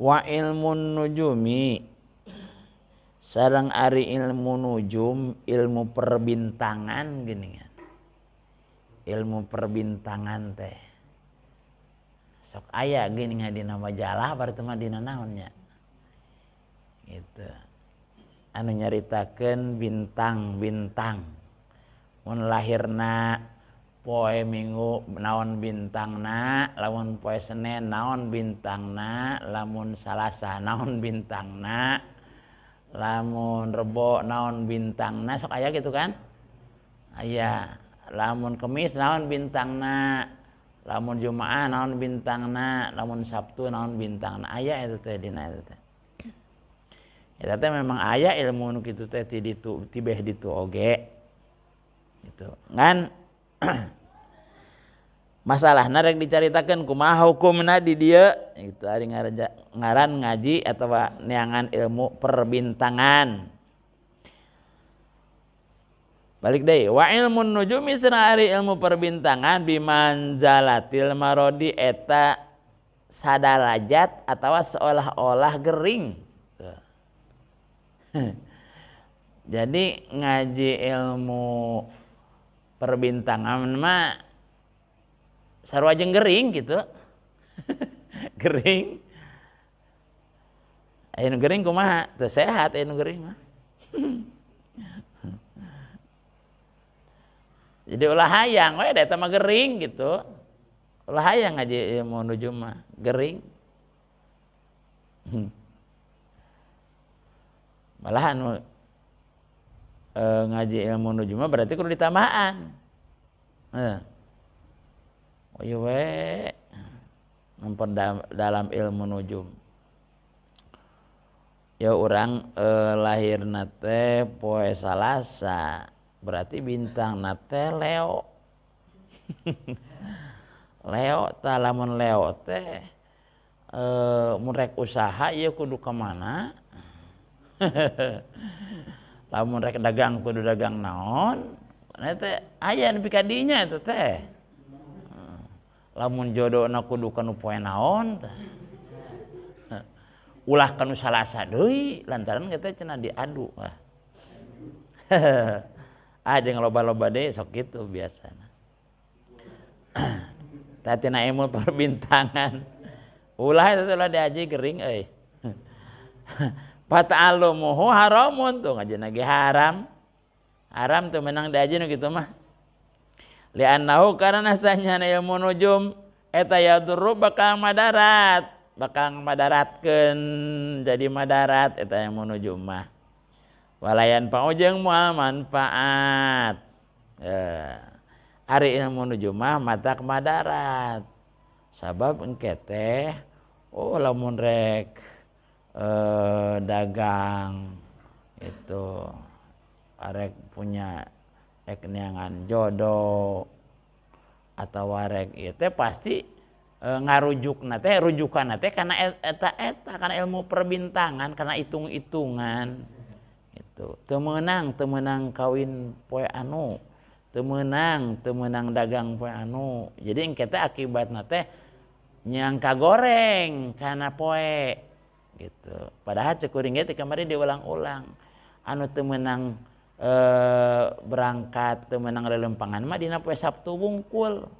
Wa ilmun nujumi sareng ari ilmu nujum, ilmu perbintangan geuningan. Ilmu perbintangan teh sok aya geuningan dina majalah bari teh mah dina naon nya gitu. Anu nyaritakeun bintang-bintang mun lahirna poe Minggu naon bintangna, lamun poe Senin naon bintangna, lamun Salasa naon bintangna, lamun Rebo naon bintangna, sok aya gitu kan? Aya. Lamun Kemis naon bintangna, lamun Jumaah naon bintangna, lamun Sabtu naon bintangna, aya eta teh dina eta teh. Eta teh memang aya ilmu nu kitu teh ti ditu tibeh ditu oge. Gitu. Ngan masalahna rek dicaritakeun kumaha hukumna di dieu gitu ari ngaran ngaji atawa neangan ilmu perbintangan. Balik deui wa ilmun nujumi sareng ari ilmu perbintangan bimanzalatil marodi eta sadarajat atawa seolah-olah gering. Jadi ngaji ilmu perbintangan mah sarua jeung gering gitu. Gering. Aya nu gering kumaha? Teu sehat aya nu gering mah. Jadi ulah hayang we da eta mah gering gitu. Ulah hayang ngaji ilmu nujum mah gering. Malahan ngaji ilmu nujum mah berarti kudu ditambahan. Oh iya we memperdalam ilmu nujum. Ya urang lahirna teh poe Salasa, berarti bintangna teh Leo. Leo tah lamun Leo teh mun rek usaha ieu kudu ka mana? Lamun rek dagang kudu dagang naon? Nah teh aya nepi ka dinya eta teh. Lamun jodohna kudu kanu poe naon tah. Ulah kanu Salasa deui lantaran kita cenah diadu. Ah jeung loba-loba deui sok kitu biasana. Tah tina ilmu perbintangan. Ulah eta teh ulah diaji gering euy. Fata'allumuhu haramun tuh ngajina ge haram. Haram tuh menang diaji nu kitu mah. Li'annahu karena sanyana ilmu nujum eta yadurru bakal madarat, bakal madaratkeun jadi madarat eta ilmu nujum mah. Walayan paujeng moal manfaat. Ari ilmu nujum mah matak madarat. Sabab engke teh oh lamun rek dagang itu arek punya rek neangan jodoh atau arek ieu teh pasti ngarujukna teh rujukanna teh kana eta kana ilmu perbintangan, kana hitung-hitungan itu. Teu meunang kawin poe anu, teu meunang dagang poe anu. Jadi engke teh akibatna teh nyangka goreng kana poe gitu. Padahal cek kuring ge teh kamari diulang-ulang. Anu teu meunang berangkat teu meunang lelempangan mah dina poe Sabtu wungkul.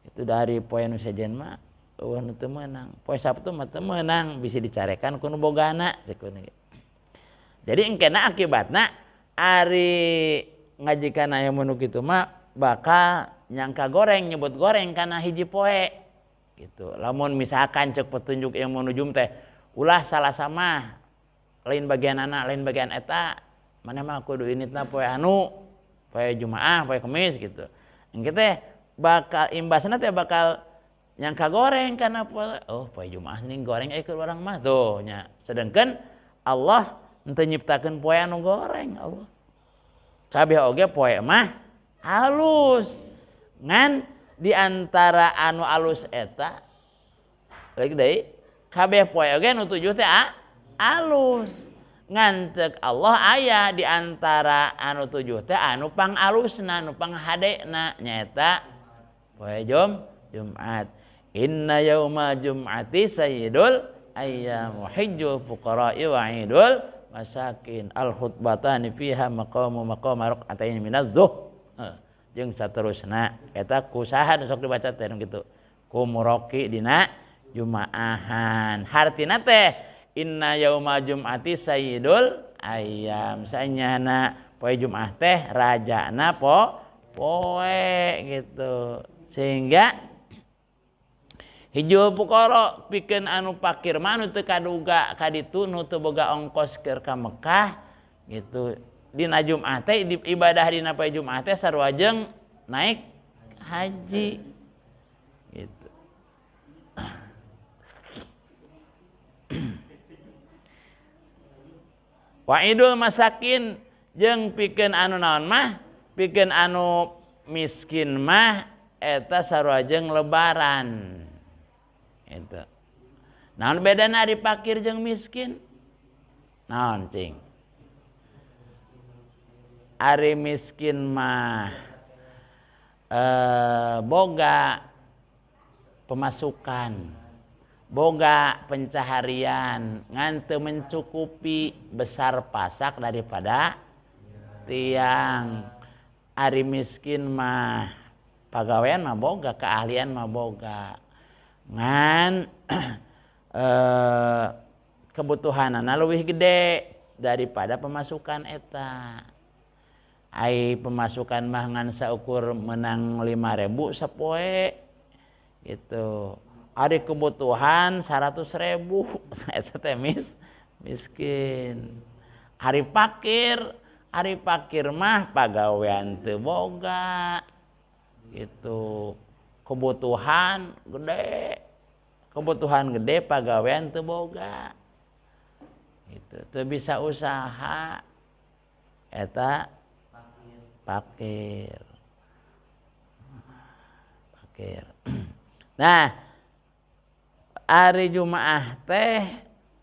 Itu dari poe nu sejen mah eueuh nu teu meunang. Poe Sabtu mah teu meunang bisi dicarekan ku nu bogana cek kuring ge. Jadi engkena akibatna ari ngajikan aya nu kitu mah bakal nyangka goreng nyebut goreng kana hiji poe gitu. Lamun misalkan cek petunjuk ilmu nujum teh ulah salah sama lain bagian anak lain bagian eta mana mah kudu initna poe anu poe Jumaah poe Kemis gitu. Engke teh bakal imbasna teh bakal nyangka goreng kana poe oh poe Jumaah nih goreng euy keur urang mah tuh nya. Sedangkan Allah henteu nyiptakeun poe anu goreng Allah. Kabeh oge poe mah halus. Ngan di antara anu alus eta lagi deui kabeh poe oge nu tujuh teh alus. Ngan ceuk Allah aya di antara anu tujuh teh anu pangalusna anu panghadena nyaeta poe Jumat. Inna yauma jum'ati sayyidul ayyamu hijjul fuqara'i wa idul masakin al khutbatani fiha maqamu maqama rak'ataini minadz zuhr jeung saterusna eta ku saha nu sok dibaca teh nu kitu ku muroki dina jumaahan hartina teh inna yauma jum'ati sayyidul ayyam sanyana poe Jumaah teh rajana poe gitu sehingga hijul fuqara pikeun anu pakir mah anu teu kaduga ka ditu nu teu boga ongkos keur ka Mekah gitu dina Jumaah teh ibadah dina poe Jumaah teh sarua jeung naik haji gitu. Wa idul masakin jeung pikeun anu naon mah pikeun anu miskin mah eta sarua jeung lebaran itu. Naon bedana ari pakir jeung miskin? Naon cing? Ari miskin mah boga pemasukan, boga pencaharian, ngan teu mencukupi besar pasak daripada tiang. Ari miskin mah pagawean mah boga, keahlian mah boga, ngan kebutuhanana leuwih gede daripada pemasukan eta. Ai pemasukan mah ngan saukur menang 5.000 sapoe gitu. Ari kebutuhan 100.000 eta teh miskin. Ari pakir mah pagawean teu boga gitu. Kebutuhan gede pagawean teu boga gitu, teu bisa usaha eta pakir. Nah, ari Jumaah teh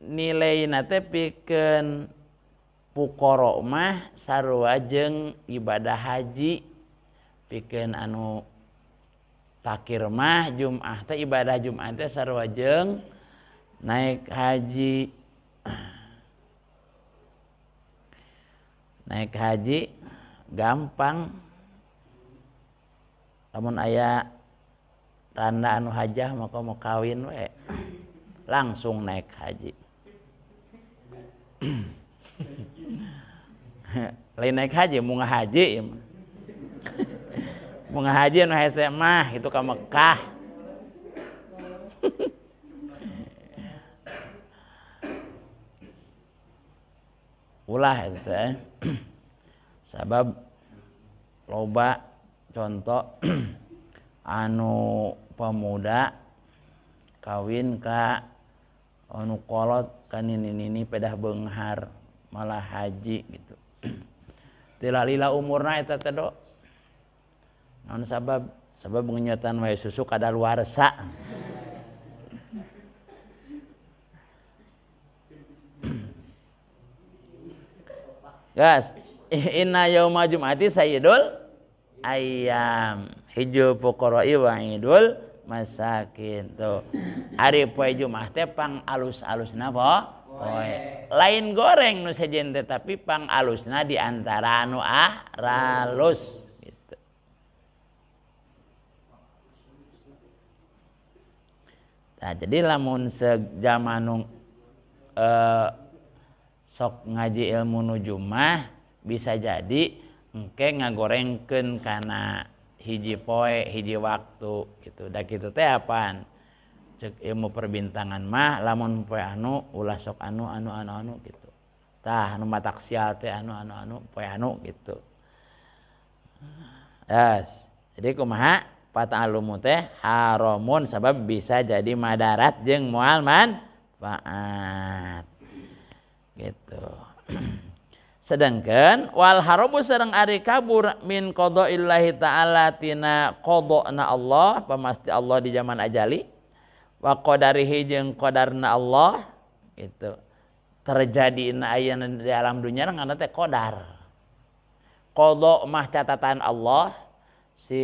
nilaina teh pikeun fuqara mah sarua jeung ibadah haji. Pikeun anu pakir mah Jumaah teh ibadah Jumaah teh sarua jeung naik haji. Naik haji gampang lamun aya randa anu hajah maka mau kawin we langsung naik haji. Lain naik haji munga haji munga haji anu hese mah itu ka Mekah. Ulah eta teh. Sabab loba contoh anu pemuda kawin ka anu kolot ka nini-nini pedah beunghar malah haji gitu. Teu umurna eta teh do. Naon sabab? Sabab ngenyotan wae susu kadaluarsa. Gas, inna yauma jum'ati sayyidul ayyam hijul fuqara'i wa idul masakin. Tuh. Ari poe Jumat teh pang alus-alusna poe. Lain goreng nu sejen teh tapi pang alusna di antara anu aralus gitu. Nah, jadi lamun sejaman sok ngaji ilmu nujum mah bisa jadi engke ngagorengkeun kana hiji poe hiji waktu gitu. Da kitu teh apaan? Cek ilmu perbintangan mah lamun poe anu ulah sok anu anu anu anu gitu. Tah anu matak sial teh anu anu anu poe anu gitu. Yes. Jadi kumaha pata'alumu teh haramun sabab bisa jadi madarat jeung moal manfaat. Gitu. Sedangkan wal harabu sareng ari kabur min qada'illahi ta'ala tina qada'na Allah pamasti Allah di zaman ajali wa qadarihi jeung qadarna Allah gitu. Terjadi na ayana di alam dunya ngaranna teh qadar. Qada mah catatan Allah si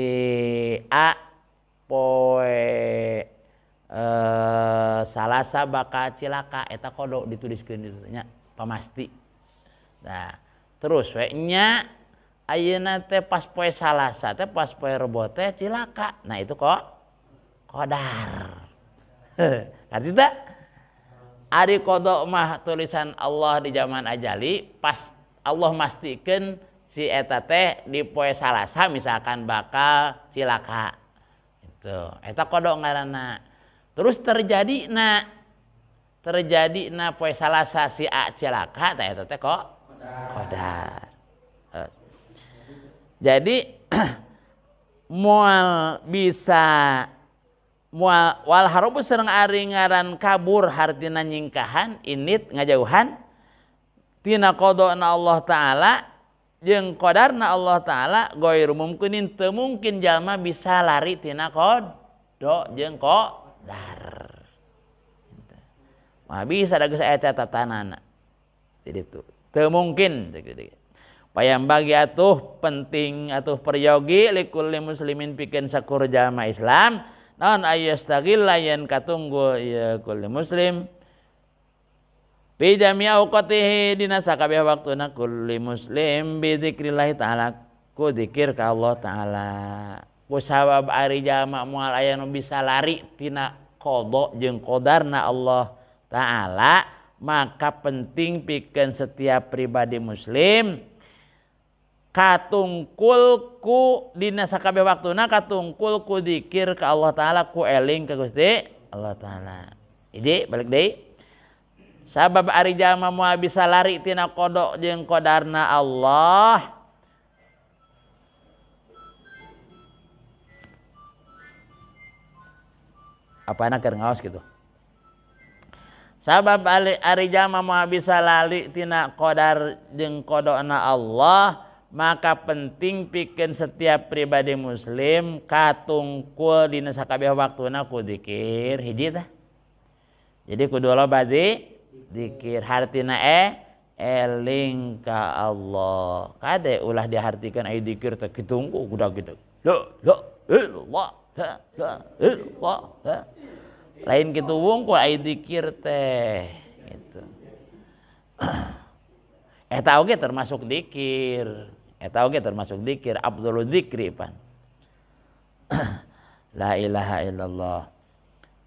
A poe Salasa bakal cilaka eta qada dituliskeun ditu nya pamasti. Nah, terus we nya ayeuna teh pas poe Salasa teh pas poe Rebo teh cilaka. Nah, itu kok qadar. Arti teh ari qada mah tulisan Allah di zaman ajali pas Allah mastikeun si eta teh di poe Salasa misalkan bakal cilaka. Itu eta qada ngaranna. Terus terjadi na poe Salasa si A cilaka tah eta teh kok qadar. Jadi moal bisa moal wal harobu sareng ari ngaran kabur hartina nyingkahan init ngajauhan tina qadana Allah taala jeung qadarna Allah taala goiru mumkinin teu mungkin jalma bisa lari tina qada jeung qadar. Mah bisa da geus aya catatanana. Jadi tu teu mungkin payam bagi atuh penting atuh peryogi likulli muslimin pikeun sakur jalma Islam naon ayastagil yen katunggul ieu kulli muslim fi jami auqatihi dina sakabeh waktuna kulli muslim bi dzikrillah taala ku dzikir ka Allah taala. Ku sabab ari jalma moal aya nu bisa lari tina qada jeung qadarna Allah taala, maka penting pikeun setiap pribadi muslim katungkul ku dina sakabeh waktuna katungkul ku dzikir ka Allah taala ku eling ka Gusti Allah taala. Jadi balik deui sabab ari jalma moal bisa lari tina qada jeung qadarna Allah apana keur ngaos kitu. Sabab ari jalma moal bisa lari tina qadar jeung qadana Allah, maka penting pikeun setiap pribadi muslim katungkul dina sakabeh waktuna ku dzikir hiji tah. Jadi kudu loba dzikir hartina eling ka Allah. Kade ulah dihartikeun aya dzikir teh kitungku kudu kitu. La la illallah la illallah. Lain kitu wungkul aya dzikir teh gitu. Eta oge termasuk dzikir. Eta oge termasuk dzikir afdhalul dzikri pan. La ilaha illallah.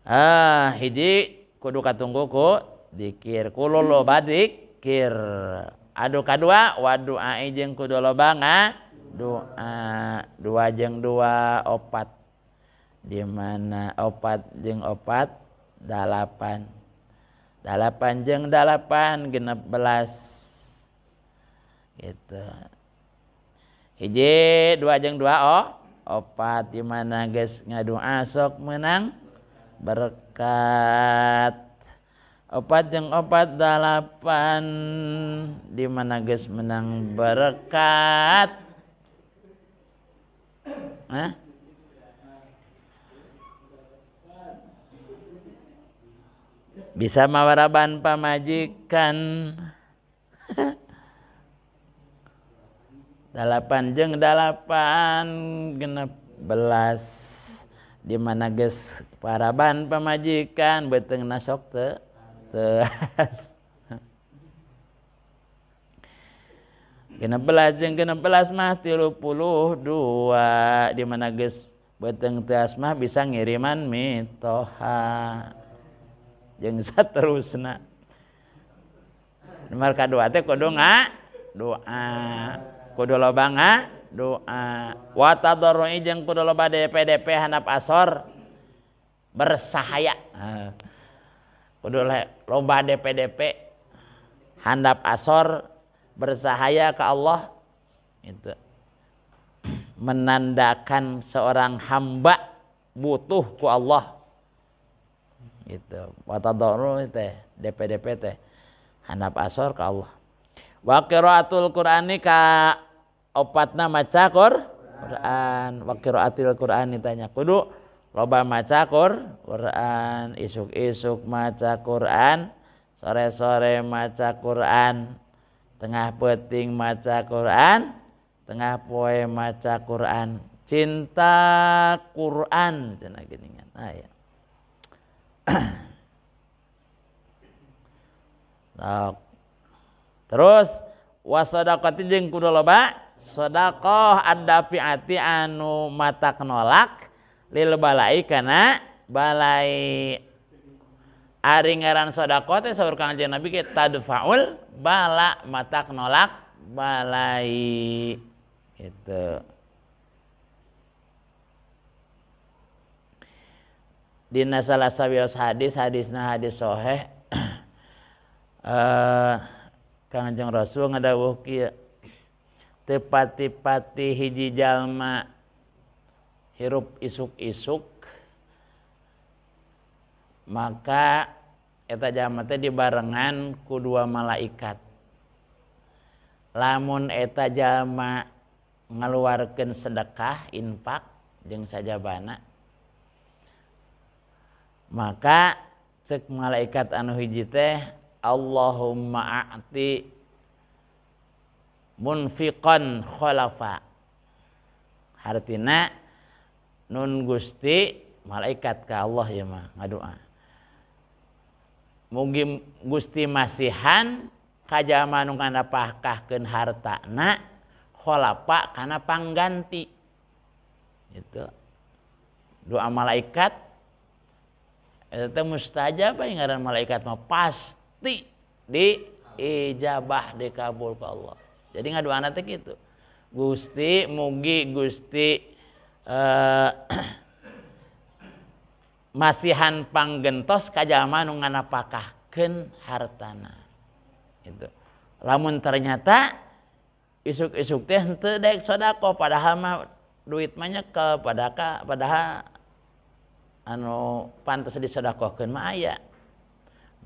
Ah hiji kudu katunggu ku dzikir kudu loba dzikir. Adu kadua wa doa jeung kudu loba ngadoa. Dua jeung dua opat. Di mana opat jeung opat dalapan. Dalapan jeung dalapan 16. Gitu. Hiji dua jeung dua opat di mana geus ngadoa sok menang berkat. Opat jeung opat dalapan di mana geus menang berkat. Hah? Bisa mawaraban pamajikan. Dalapan jeung dalapan 16 di mana geus paraban pamajikan beuteungna sok teu teas. 16 jeung 16 mah 32 di mana geus beuteung teas mah bisa ngiriman mitoha jeung saterusna. Nomor kadua teh kudu ngadoa. Kudu loba ngadoa. Wa tadarrui jeung kudu loba DPDP handap asor bersahaya. Kudu loba DPDP handap asor bersahaya ke Allah. Itu menandakan seorang hamba butuh ku Allah. Gitu. Wa tadarrui teh DPDP teh handap asor ke Allah. Wa qiraatul Qur'ani ka opatna maca Qur'an. Wa qiraatil Qur'ani tanya kudu loba maca Qur'an, isuk-isuk maca Qur'an, sore-sore maca Qur'an, tengah peuting maca Qur'an, tengah poe maca Qur'an. Cinta Qur'an cenah geuningan. Nah, ya. Sok. Terus wasadaqati jeung kudu loba sedekah addafiati anu matak nolak lil balai kana balai. Ari ngaran sedekah teh saur Kangjeng Nabi ge tadfaul bala, matak nolak balai gitu. Dina salah sawios hadis, hadisna hadis sahih, Kangjeng Rasul ngadawuh kieu, teu pati-pati hiji jalma hirup isuk-isuk maka eta jalma teh dibarengan ku dua malaikat. Lamun eta jalma ngaluarkeun sedekah infak jeung sajabana, maka cek malaikat anu hiji teh Allahumma a'ti munfiqan khalafa. Hartina nun Gusti malaikat ka Allah ya mah ngadoa. Mugi Gusti masihan ka jalma nu nganapakahkeun hartana khalafa kana pangganti. Gitu. Doa malaikat eta teh mustajab ngaran malaikat mah pasti diijabah dikabul ku Allah. Jadi ngadoana teh kitu. Gusti mugi Gusti masihan panggentos ka jalma nu nganapakahkeun hartana. Gitu. Lamun ternyata isuk-isuk teh henteu daek sedekah padahal mah duit mah nyekel, padahal anu pantes disedekahkeun mah aya.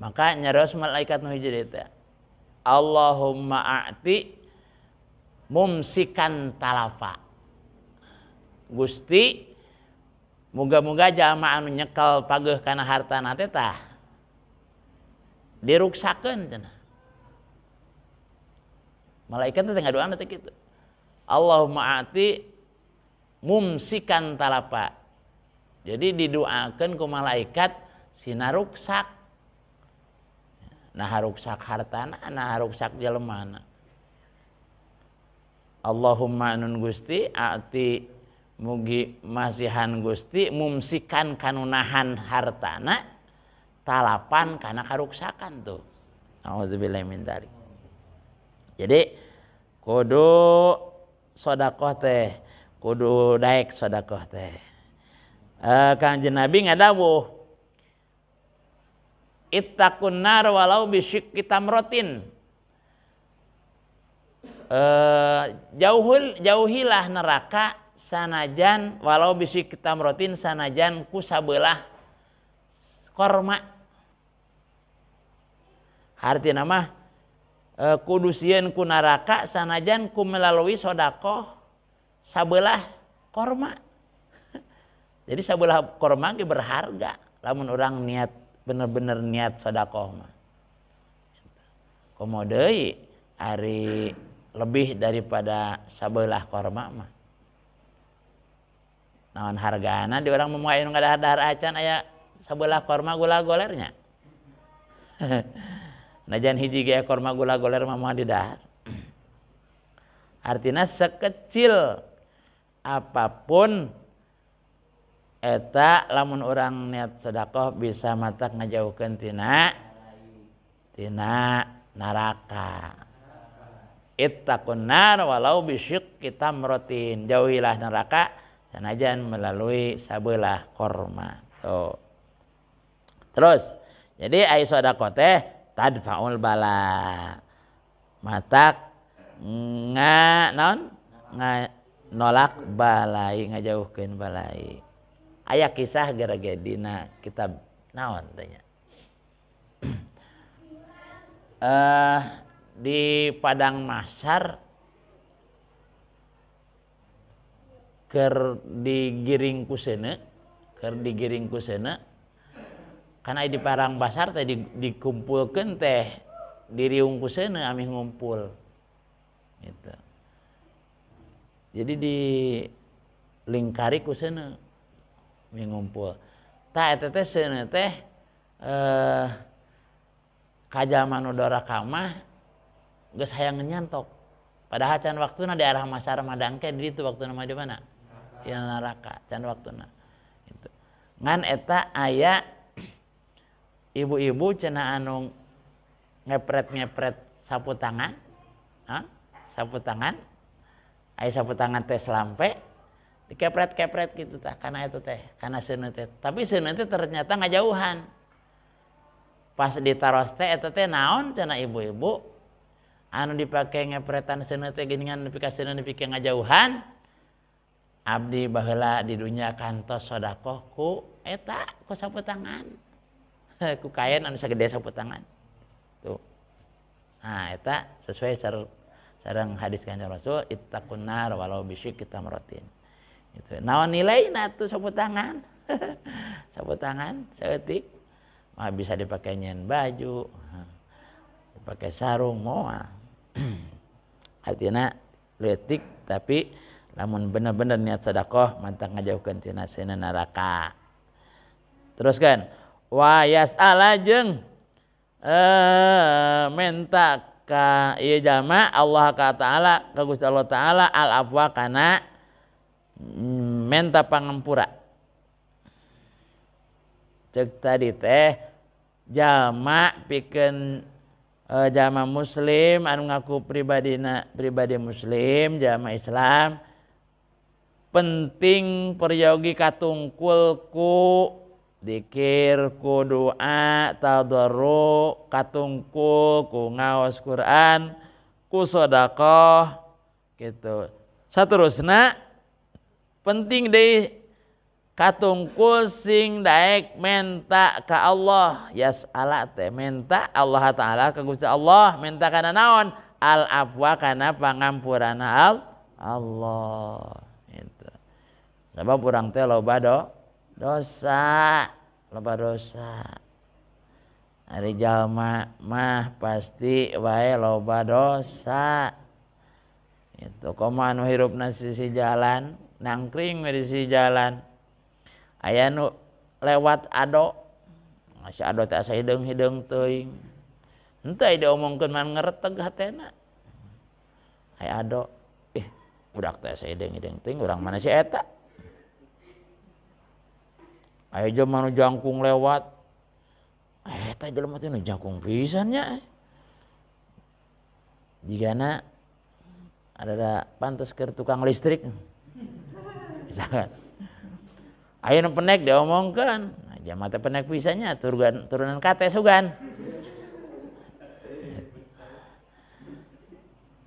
Maka nyarios malaikat nu hiji deui teh, Allahumma a'ti mumsikan talafa. Gusti muga-muga jalma anu nyekel pageuh kana hartana teh tah diruksakeun cenah. Malaikat teh ngadoana teh kitu. Allahumma a'ti mumsikan talafa. Jadi didoakeun ku malaikat sina ruksak. Nah ruksak hartana, nah ruksak jelemana. Allahumma nun Gusti a'ti mugi masihan Gusti mumsikan kanunahan hartana talapan kana karuksakan tuh. Auzubillahi min dzalik. Jadi kudu sedekah teh, kudu daek sedekah teh. Kangjeng Nabi ngadawuh ittaqun nar walau bisyiqqi tamrotin. Jauhilah neraka sanajan walau bisyiqqi tamrotin sanajan ku sabelah korma. Hartina mah kudu sieun ku neraka sanajan ku melalui sedekah sabelah korma. Jadi sabelah korma ge berharga lamun orang niat bener-bener niat sedekah mah. Komo deui ari lebih daripada sabelah korma mah. Naon hargana di orang memuai nu ngadahar-dahar acan aya sabelah korma gula golernya. Najan hiji ge korma gula goler mah moal didahar. Artinya sekecil apapun eta lamun orang niat sedekah bisa matak ngajauhkeun tina neraka. Ittaqun nar walau bisyiqqi tamrotin. Jauhilah neraka sanajan melalui sabelah korma. Tuh. Terus jadi ai sedekah teh tadfaul bala. Matak nga naon? Nga nolak balai, ngajauhkeun balai. Aya kisah gara-gara dina kitab naon tanya. Di padang mahsyar keur digiring ku seuneu, karena di padang pasar teh dikumpulkeun teh diriung ku seuneu amih ngumpul gitu. Jadi dilingkari ku seuneu ngumpul. Tah eta teh seuneu teh Ka jalma nu doraka mah geus hayang nyantok. Padahal can waktuna di arah masar mah dangke di ditu waktuna mah di mana? Di neraka can waktuna. Gitu. Ngan eta aya ibu-ibu cenah anu ngepret-ngepret sapu tangan. Hah? Sapu tangan. Aya sapu tangan teh selampe dikepret-kepret gitu tah kana eta teh, kana seuneu teh. Tapi seuneu teh ternyata ngajauhan. Pas ditaros teh eta teh naon cenah ibu-ibu anu dipake ngepretan seuneu teh geuningan nepi ka seuneu nepi ka ngajauhan. Abdi baheula di dunya kantos sedekah ku eta ku sapu tangan. Ku kain anu sagede sapu tangan. Tuh. Nah, eta sesuai sareng hadis Kanjeng Rasul ittaqun nar walau bisyikki tamratin. Itu. Naon nilaina tuh sapu tangan? Sapu tangan saeutik mah bisa dipakai nyen baju, dipakai sarung moal. Artinya leutik tapi lamun bener-bener niat sedekah mantap ngajauhkeun tina seuneu neraka. Teruskan wa yas'ala jeung menta ka ieu jalma Allah ka taala ka Gusti Allah taala al afwa kana menta pangampura. Cek tadi teh jalma pikeun jalma muslim anu ngaku pribadina pribadi muslim jalma Islam penting peryogi katungkul ku dikir ku doa tadarru katungkul ku ngaos Quran ku sedekah gitu. Saterusna penting deui katungkul sing daek menta ka Allah yas'ala teh menta Allah taala ka Gusti Allah menta kana naon al afwa kana pangampurana Allah. Sebab urang teh loba dosa, loba dosa. Ari jalma mah pasti wae loba dosa. Itu komo anu hirupna sisi jalan, nangkring we di sisi jalan. Aya nu lewat ado, si ado teh asa hideung-hideung teuing. Henteu diomongkeun mah ngereteg hatena. Aya ado, ih budak teh asa hideung-hideung teuing urang mana si eta? Aya jelema nu jangkung lewat. Eta jelema teh nu jangkung pisan nya. Jigana ada pantes keur tukang listrik. Misalkan. Aya nu penek diomongkeun. Nah, jelema teh penek pisan nya turunan kate sugan.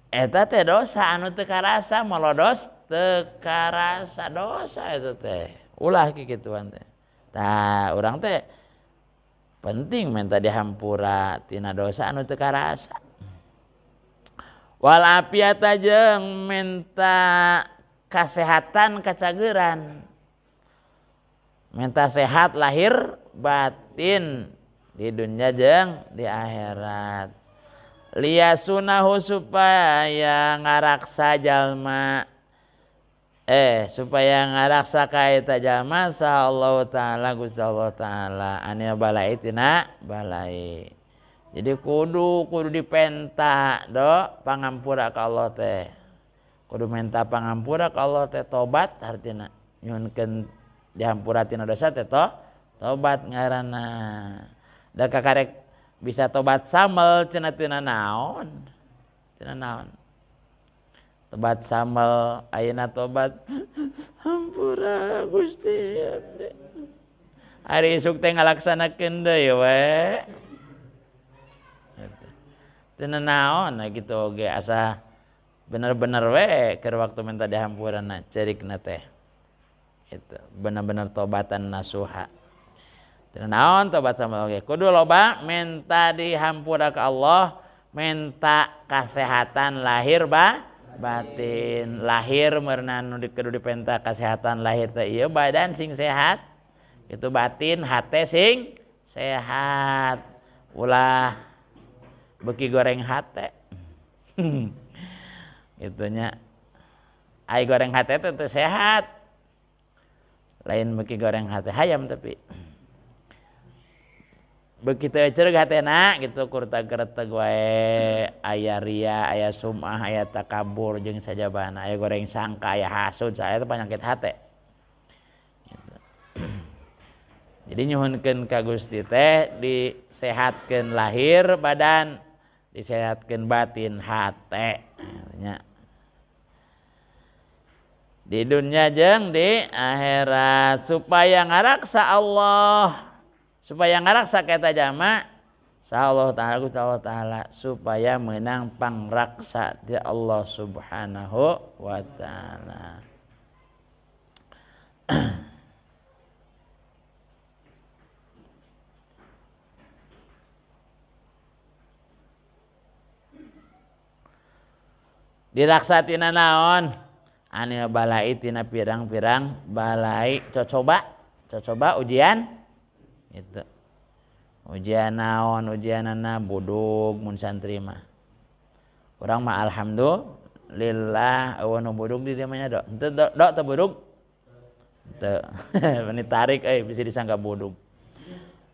Eta teh dosa anu teu karasa molodos teu karasa dosa eta teh. Ulah kikituan teh. Tah urang teh penting minta dihampura tina dosa anu teu karasa. Wal afiata jeung minta kasehatan kacageran. Minta sehat lahir batin di dunia jeung di akhirat. Liyasunahu supaya ngaraksa jalma supaya ngaraksa ka eta jalma saha Allah taala Gusti Allah taala anil balai tina balai. Jadi kudu dipenta do pangampura ka Allah teh. Kudu menta pangampura ka Allah teh tobat artina nyuhunkeun dihampura tina dosa teh toh tobat ngaranna. Da kakarek bisa tobat samel cenah tina naon? Tina naon? Tobat samel ayeuna tobat hampura Gusti abdi. Ari isuk teh ngalaksanakeun deui we. Teu naon kitu oge asa bener-bener we keur waktu minta dihampurana cerikna teh. Itu bener-bener tobatan nasuha. Teu naon tobat samel oge kudu loba minta dihampura ka Allah, minta kasehatan lahir batin. Lahir meureunan nu kudu dipenta kesehatan lahir teh ieu badan sing sehat, itu batin hate sing sehat. Ulah beuki goreng hate. Itunya ai goreng hate teh teu sehat. Lain beuki goreng hate hayam tapi Begitu ecreg hatena gitu kurta-kerteg wae aya ria, aya sum'ah, aya takabur jeung sajabana, aya goreng sangka, aya hasud, saya teh panyakit hate. Gitu. Jadi nyuhunkeun ka Gusti teh disehatkeun lahir badan, disehatkeun batin hate nya. Di dunia jeung di akhirat supaya ngaraksa Allah. Supaya ngaraksa kita jama Allah Ta'ala Gusti Allah Ta'ala supaya menang pangraksa di Allah Subhanahu wa Ta'ala. Diraksa tina naon? Anil balai tina pirang-pirang balai cocoba, cocoba ujian. Itu ujian naon, ujianana budug mun santri mah. Urang mah alhamdulillah eueuh nu budug di dieu mah nya dok. Henteu dok teu budug? Henteu. Meni tarik euy bisa disangka budug.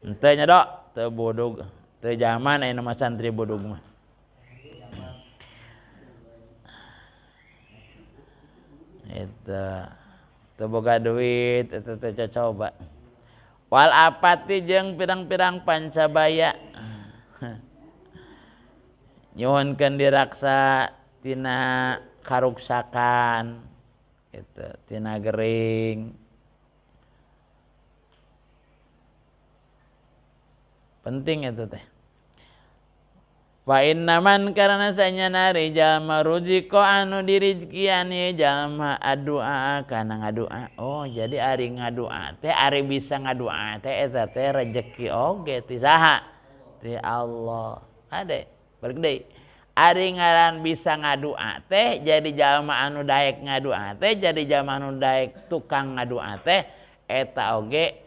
Henteu nya dok, teu budug. Teu zaman aya nu mah santri budug mah. Itu teu boga duit eta teh coba. Wal apati jeung pirang-pirang pancabaya. Nyuhunkeun diraksa tina karuksakan gitu, tina gering. Penting itu teh. Fa innaman karena sanyana jalma ruziko anu dirizkian ye jalma adua kana ngadua. Oh, jadi ari ngadua teh ari bisa ngadua teh eta teh rejeki oge ti saha? Ti Allah. Ade, balik deui. Ari ngaran bisa ngadua teh jadi jalma anu daek ngadua teh jadi jalma anu daek tukang ngadua teh eta oge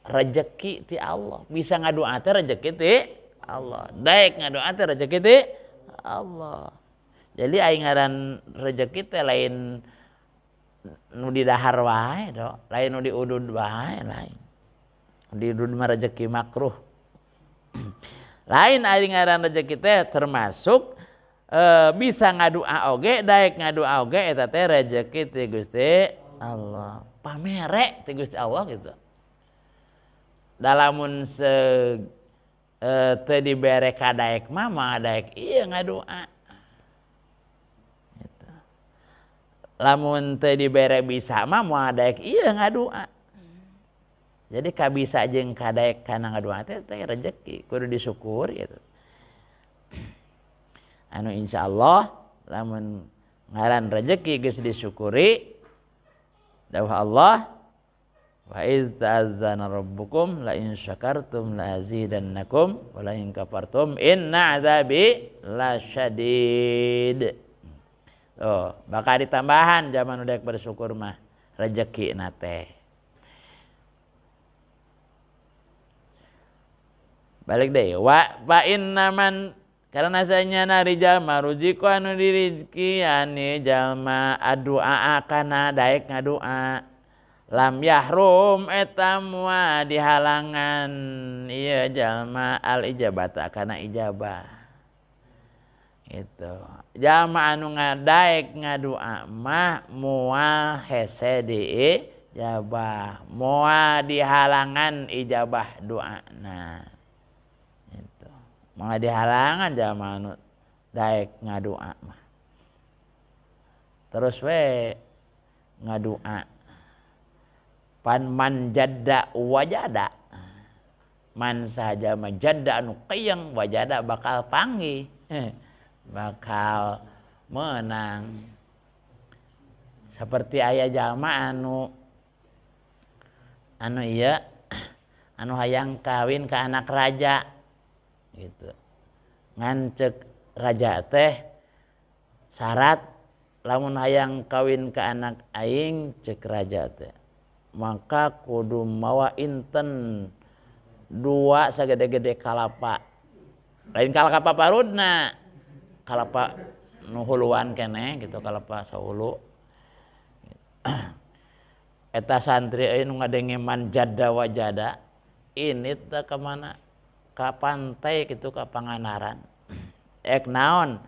rejeki ti Allah. Bisa ngadua teh rejeki ti Allah. Daek ngadoa teh rezeki ti Allah. Jadi aing ngaran rezeki teh lain nu didahar wae do, lain nu diudud wae lain. Diudud mah rezeki makruh. Lain aing ngaran rezeki teh termasuk bisa ngadua oge, daek ngadua oge eta teh rezeki ti Gusti Allah. Pamere ti Gusti Allah gitu. Dalamun se teu dibere ka daek mama daek ieu ngadua gitu. Lamun teu dibere bisa mah moal daek ieu ngadua. Jadi kabisa jeung kadaek kana ngadua teh teh rejeki kudu disyukuri gitu. Anu insyaallah lamun ngaran rejeki geus disyukuri dawuh Allah wa iz ta'azzana rabbukum la in syakartum la azidannakum wa la in kafartum inna adzabi lasyadid. Oh, bakal ditambahan zaman udah bersyukur mah rejeki na teh. Balik deh wa fa innaman karena sanyana rijal maruziko anu dirizki ani jalma adua kana daek ngadua. Lam yahrum eta mua dihalangan ieu jalma al ijabata kana ijabah. Itu jalma anu ngadaek ngadua mah moal hese di ijabah, moal dihalangan ijabah doana. Itu moal dihalangan jalma anu daek ngadua mah. Terus we ngadua. Pan man jadda wajada, man saja majadda anu keyeng wajada bakal panggih, bakal menang. Seperti aya jalma anu anu iya anu hayang kawin ke anak raja gitu. Ngan cek raja teh syarat lamun hayang kawin ke anak aing cek raja teh maka kudu mawa inten dua sagede-gede kalapa. Lain kalapa parudna, kalapa nu huluan keneh gitu, kalapa sahulu. Eta santri euy nu ngadenge man jadda wajada, ini teh ka mana? Ka pantai kitu ka Pangandaran. Ek naon?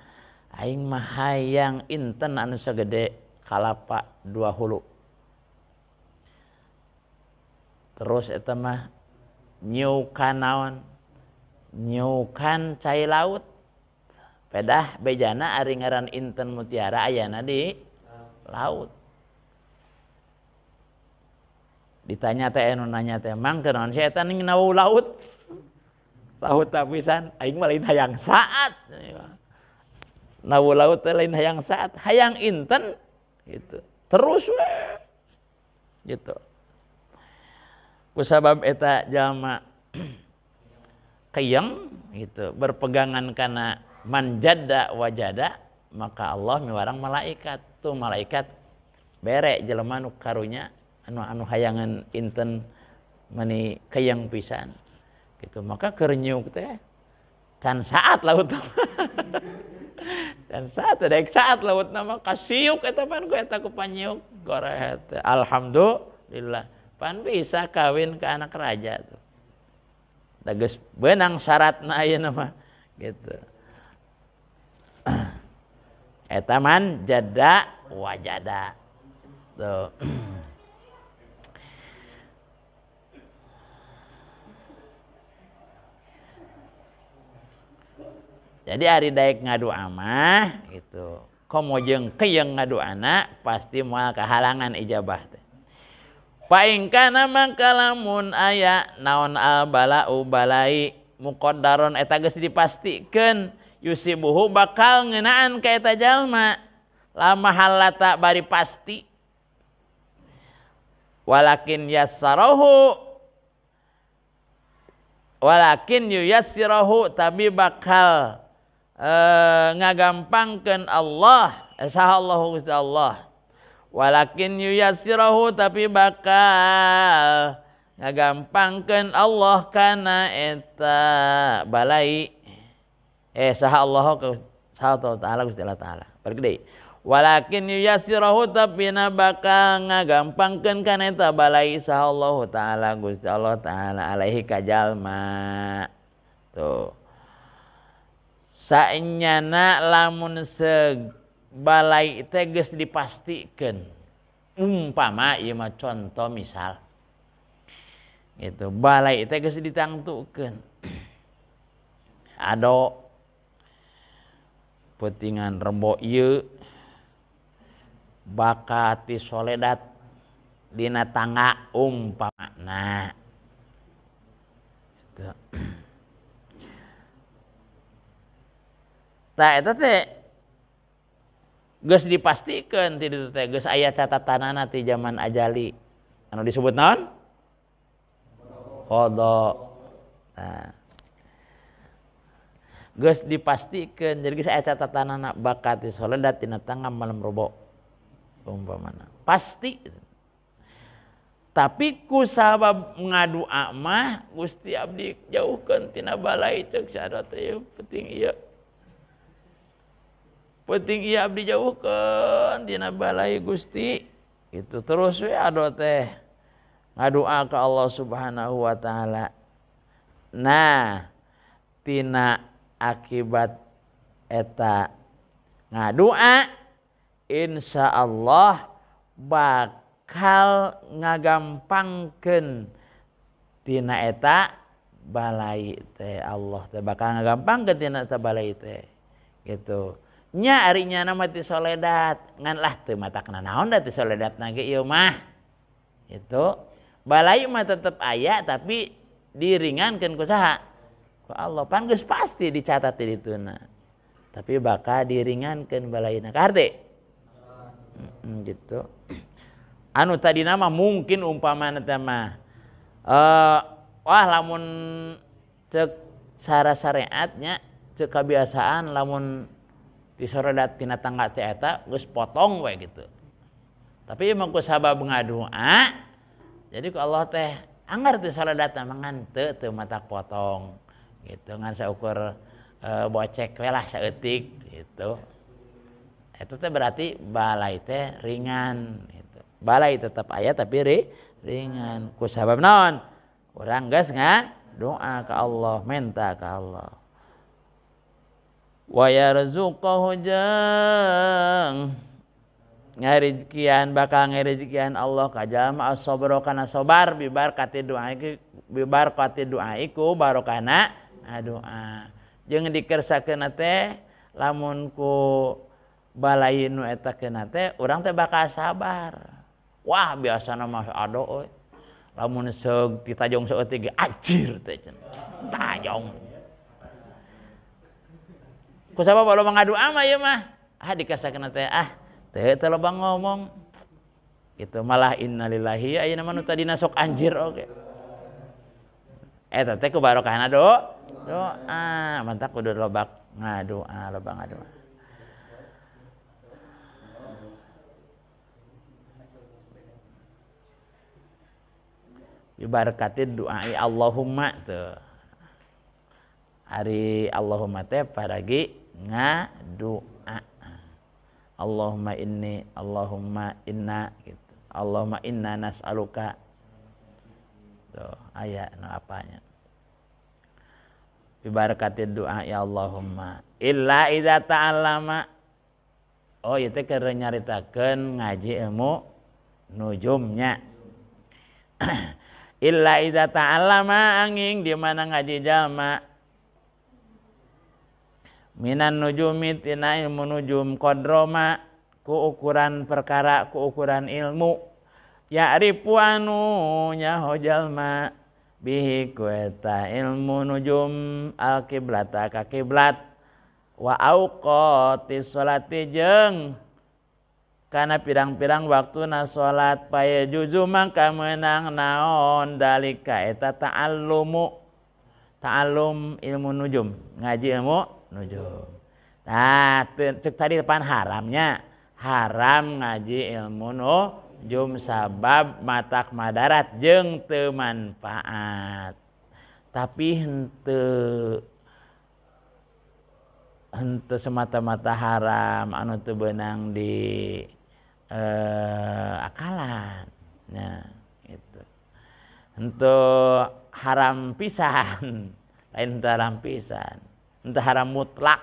Aing mah hayang inten anu sagede kalapa dua hulu. Terus eta mah nyukan naon? Nyukan cai laut. Pedah bejana ari ngaran inten mutiara ayana di laut. Ditanya teh anu nanya teh mang teu naon sia eta ning nawu laut. Laut pisan aing mah lain hayang saat. Nawu laut teh lain hayang saat, hayang inten gitu. Terus we. Gitu. Kusabab eta jalma keyeng gitu, berpegangan kana manjada wajada, maka Allah miwarang malaikat. Tuh malaikat bere jelema nu karunya anu hayangan inten meni keyeng pisan. Gitu, maka keur nyuk teh can saat laut. Can saat daek saat laut nama kasiuk eta pan ku eta ku panyiuk gorehet. Alhamdulillah. Pan bisa kawin ke anak raja tuh. Da geus beunang syaratna ayeuna mah gitu. Eta man jada wajada. Tuh. Jadi ari daek ngadua mah gitu. Komo jeung keyeng ngaduana pasti moal kahalangan ijabah teh. Fa in kana mangka lamun aya naon al bala'u balai muqaddaron eta geus dipastikeun yusibuhu bakal ngeunaan ka eta jalma lama halata bari pasti walakin yassarahu walakin yuyassirahu tapi bakal ngagampangkeun Allah saha Allahu Gusti Allah walakin yuyassirahu tapi bakal ngagampangkeun Allah kana eta balai saha Allah saha Ta'ala Gusti Allah Ta'ala balik deui walakin yuyassirahu tapi na bakal ngagampangkeun kana eta balai saha Allah Ta'ala Gusti Allah Ta'ala alaihi ka jalma tuh. Saenyana lamun sebalai teh geus dipastikeun. Umpama ieu mah contoh misal. Gitu, balai teh geus ditangtukeun. Ado peutingan rebo ieu bakat ti soledat dina tangga umpamana. Gitu. Tah eta teh geus dipastikeun ti ditu teh geus aya catatanana ti zaman ajali. Anu disebut naon? Qada. Tah. Geus dipastikeun jadi geus aya catatanana bakat ti soledat dina tangga malam Rebo umpamana. Pasti. Tapi ku sabab ngadua mah Gusti abdi jauhkeun tina balai ceuk sada teh penting ieu. Penting ieu abdi jauhkeun tina balai Gusti. Itu terus we ado teh ngadua ka Allah Subhanahu wa taala. Nah, tina akibat eta ngadua insyaallah bakal ngagampangkeun tina eta balai teh Allah teh bakal ngagampangkeun tina eta balai teh gitu. Nya ari nyana mah ti soledat ngan lah teu matakna naon da ti soledatna ge ieu mah gitu. Balai mah tetep aya tapi diringankeun ku saha? Ku Allah. Pan geus pasti dicatat di dituna. Tapi bakal diringankeun balaina. Kaharti? Gitu. Anu tadina mah mungkin umpamana teh mah wah lamun ceuk cara syariatnya ceuk kabiasaan lamun disoredat tina tangga teh eta geus potong we gitu. Tapi emang ku sabab ngadua jadi ku Allah teh anggar teh soredat mah ngan teu teu matak potong gitu ngan saukur bocek we lah saeutik gitu. Eta teh berarti balai teh ringan gitu. Balai tetap aya tapi ringan ku sabab naon? Urang geus ngadua. Doa ke Allah, minta ke Allah. Wa yarzuqahu jeung ngarizkian bakal ngarizkian Allah ka jalma as-sabra kana sabar bibarkati doa iku bibarkati doa iku barokana doa. Jeung dikersakeun teh lamun ku balai nu eta keuna teh urang teh bakal sabar. Wah biasana mah ado euy. Lamun seug ditajong saeutik ge anjir teh cenah. Tajong. Ku sabab loba ngadoa mah ieu mah. Ah dikasakeun teh ah teu teu loba ngomong. Itu malah innalillahi ayeuna mah nu tadina sok anjir oge. Eta teh ku barokahna doa. Mantak kudu loba ngadoa, loba ngadoa. Bibarakatin doa Allahumma tuh. Ari Allahumma teh paragi ngadoa. Allahumma inni, Allahumma inna gitu. Allahumma inna nas'aluka. Tuh aya nu apanya. Bibarakatin doa ya Allahumma. Illa idza ta'allama. Oh ieu teh keur nyaritakeun ngaji ilmu nujumnya. Illa idza ta'allama angin di mana ngaji jalma minan nujumi tina ilmu nujum qadroma ku ukuran perkara ku ukuran ilmu ya'rifu anu nyaho jalma bihi ku eta ilmu nujum al kiblata ka kiblat wa auqati sholati jeung kana pirang-pirang waktuna salat paye juju mangka meunang naon dalika eta ta'allumu ta'allum ilmu nujum ngaji ilmu nujum. Nah cek tadi depan haramnya haram ngaji ilmu nujum sabab matak madarat jeung teu manfaat tapi henteu semata-mata haram anu teu beunang di akalan. Nah, itu. Untuk haram pisan, lain haram pisan, untuk haram mutlak.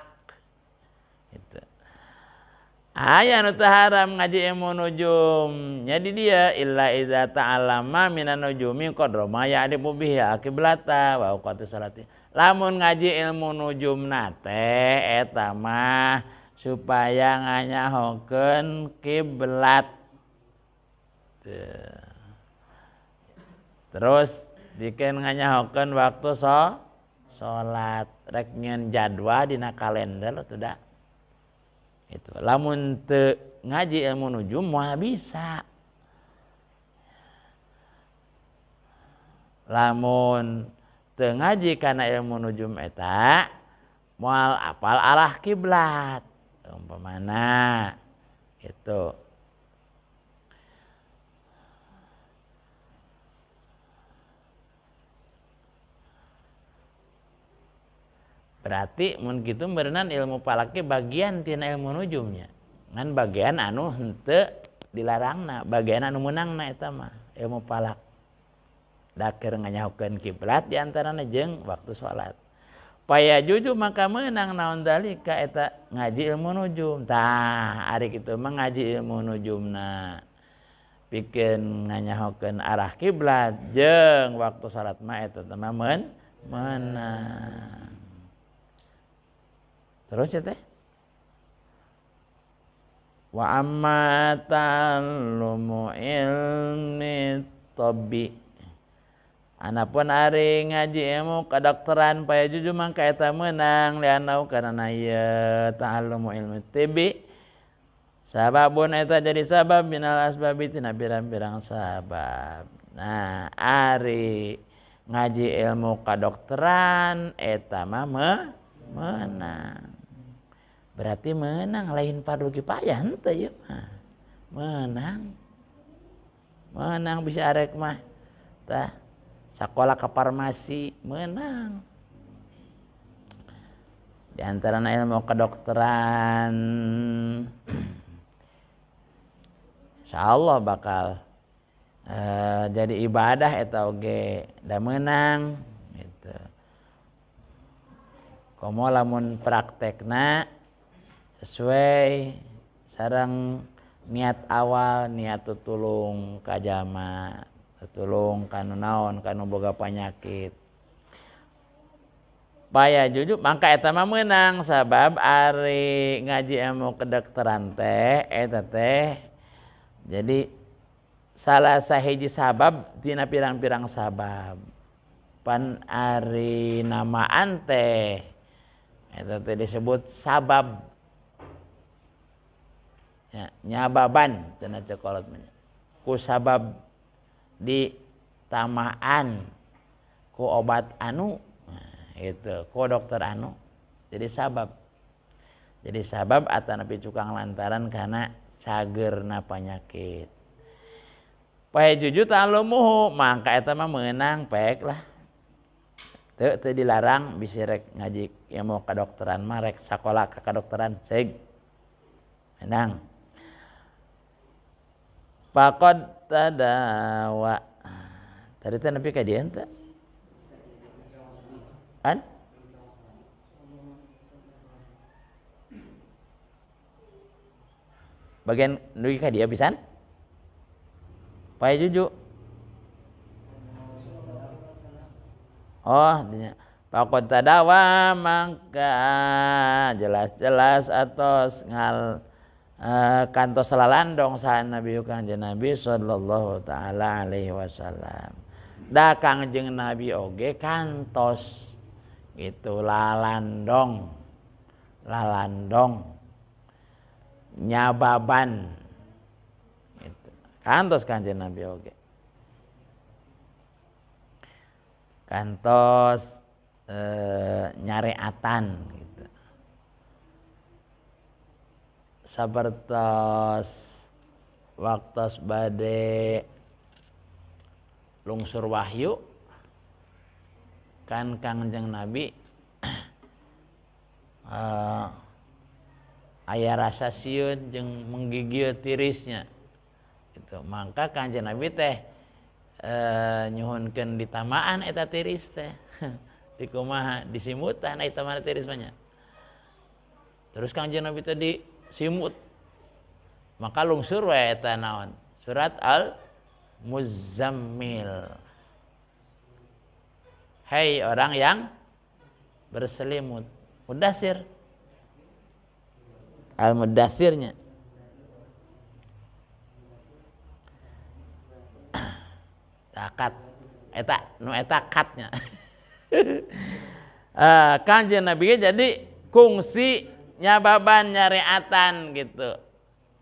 Itu. Aya nu teu haram ngaji ilmu nujum. Jadi dia illa idza ta'allama minan nujumi qadra ma ya'rifu bihi al-qiblata wa awqati salati. Lamun ngaji ilmu nujum na teh eta mah supaya nganyahokeun kiblat. Terus bikin nganyahokeun waktu salat, rek nyeun jadwal dina kalender atuh da. Itu. Lamun teu ngaji ilmu nujum moal bisa. Lamun teu ngaji kana ilmu nujum eta moal apal arah kiblat. Umpamana itu. Berarti mun kitu berenang ilmu falak bagian tina ilmu nujumnya. Ngan bagian anu henteu dilarangna, bagian anu meunangna eta mah ilmu falak. Da keur nganyahokeun kiblat di antarana jeung waktu salat. Paya juju maka meunang naon dalika eta ngaji ilmu nujum. Tah ari kitu mah ngaji ilmu nujumna pikeun nganyahokeun arah kiblat jeung waktu salat mah eta teh mah meunang. Terus ya teh wa amma ta'allumu ilmi tabbi. Anapun ari ngaji ilmu kedokteran paya juju mangka eta meunang lianau karena ieu ta'allumu ilmu tibbi sababun eta jadi sabab minal asbabi tina pirang-pirang sabab. Nah ari ngaji ilmu kedokteran eta mah meunang. Berarti meunang lain fardu kifayah henteu ieu mah. Meunang. Meunang bisa arek mah. Tah sakola ke farmasi menang. Di antara ilmu kedokteran insyaallah bakal jadi ibadah eta oge da meunang gitu. Komo lamun praktekna sesuai sareng niat awal, niat tutulung ka jalma, tutulung kanu naon, kanu boga panyakit. Paya jujuk mangka eta mah meunang sabab ari ngaji ilmu kedokteran teh eta teh jadi salah sahiji sabab tina pirang-pirang sabab. Pan ari namaan teh eta teh disebut sabab. Ya, nyababan cenah cekolot mah. Ku sabab di tamaan ku obat anu, nah, itu ku dokter anu jadi sabab. Jadi sabab atanapi cukang lantaran karena cagerna panyakit. Pae juju ta'allumuhu mangka eta mah meunang pek lah. Teu teu dilarang bisi rek ngaji ilmu kedokteran mah rek sakola ka kedokteran ceg. Menang. Faqad tadawa. Tadi teh nepi ka dieu teh. An? Bagian dugi ka dieu pisan? Pae juju. Oh, dinya. Faqad tadawa mangka jelas-jelas atos ngal kantos lalandong saha Nabi Kangjeng Nabi sallallahu taala alaihi wasallam. Da Kangjeng Nabi oge kantos gitu lalandong. Lalandong nyababan gitu. Kantos Kangjeng Nabi oge. Kantos nyareatan gitu. Sapertos waktos bade lungsur wahyu kan Kangjeng Nabi aya rasa sieun jeung menggigil tirisnya gitu. Mangka Kangjeng Nabi teh nyuhunkeun ditamaan eta tiris teh dikumaha disimutan eta mana tiris mah nya. Terus Kangjeng Nabi teh di simut maka lungsur we eta naon surat al muzammil, hei orang yang berselimut, mudassir, al mudassirnya takat eta nu eta katnya. Kanjeng Nabi jadi kungsi nyababan nyareatan gitu.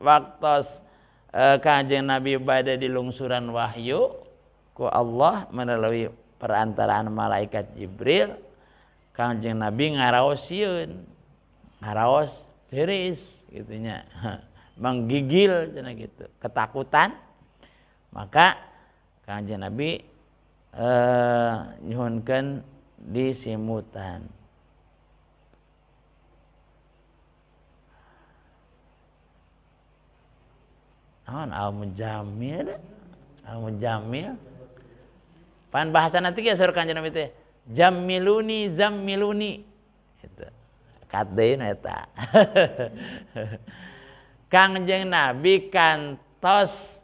Waktos Kanjeng Nabi bade di lungsuran wahyu ku Allah melalui perantaraan malaikat Jibril, Kanjeng Nabi ngaraos sieun, ngaraos tiris gitunya, menggigil cenah gitu, ketakutan. Maka Kanjeng Nabi nyuhunkeun disimutan. Naon al-mujammil? Al-mujammil. Pan bahasa nanti ge saur Kanjeng Nabi teh jammiluni jammiluni. Gitu. Kat deui nu eta. Kangjeng Nabi kantos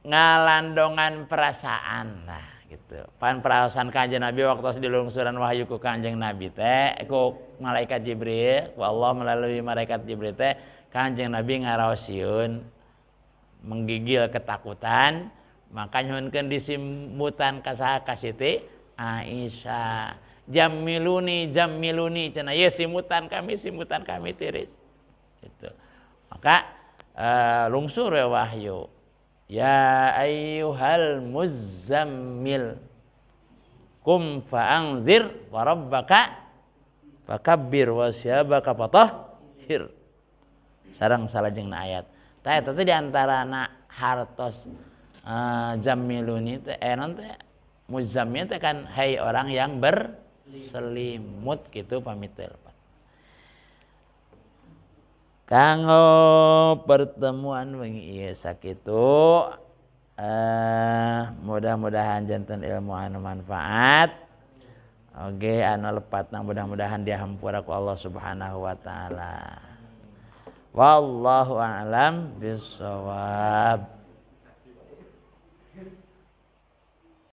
ngalandongan perasaan lah gitu. Pan perasaan Kanjeng Nabi waktu di lungsuran wahyu ku Kanjeng Nabi teh ku malaikat Jibril, ku Allah melalui malaikat Jibril teh Kanjeng Nabi ngaraos sieun, menggigil ketakutan, maka nyuhunkeun disimutan ka saha ka Siti Aisyah. Jammiluni jammiluni cenah, ye simutan kami tiris. Gitu. Maka lungsur we wahyu. Ya ayyuhal muzammil kum fa'anzir wa rabbaka fakabbir wa syabaka fatahhir. Sareng salajengna ayat. Tah eta teh di antarana hartos jammiluni teh non teh muzammil teh kan hai orang yang berselimut gitu pamit telepon. Kanggo pertemuan wengi ieu sakitu. Mudah-mudahan janten ilmu anu manfaat. Oke, anu lepatna mudah-mudahan dihampura ku Allah Subhanahu wa taala. Wallahu a'lam bissawab.